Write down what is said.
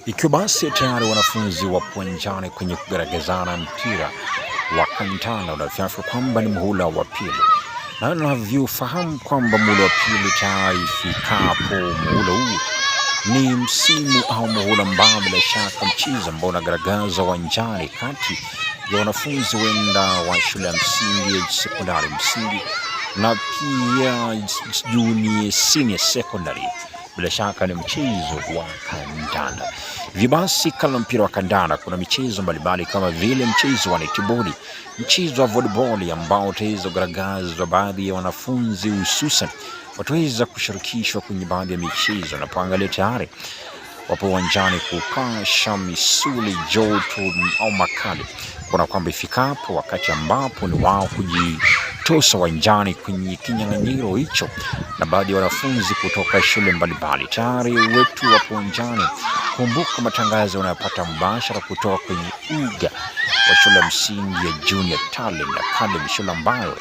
Ikiwa basi tayari wanafunzi wapo uwanjani kwenye kugaragazana mpira wa kandanda unavyofahamu kwamba ni muhula wa pili, na navyofahamu kwamba muhula wa pili tayari ifikapo muhula huu ni msimu au muhula ambao bila shaka mchezo ambao unagaragaza uwanjani kati ya wanafunzi wenda wa shule ya msingi, sekondari msingi na pia junior senior secondary. Bila shaka ni mchezo wa kandanda. Hivyo basi, kama mpira wa kandanda kuna michezo mbalimbali kama vile mchezo wa netiboli, mchezo wa volleyball ambao utaweza kugaragazwa baadhi ya wanafunzi hususan wataweza kushirikishwa kwenye baadhi ya michezo. Napoangalia tayari wapo uwanjani kupasha misuli joto au makali, kuna kwamba ifikapo wakati ambapo ni wao kujitosa uwanjani kwenye kinyang'anyiro hicho, na baadhi ya wanafunzi kutoka shule mbalimbali tayari wetu wapo uwanjani. Kumbuka matangazo unayopata mubashara kutoka kwenye uga wa shule ya msingi ya Junior Talent Academy, shule ambayo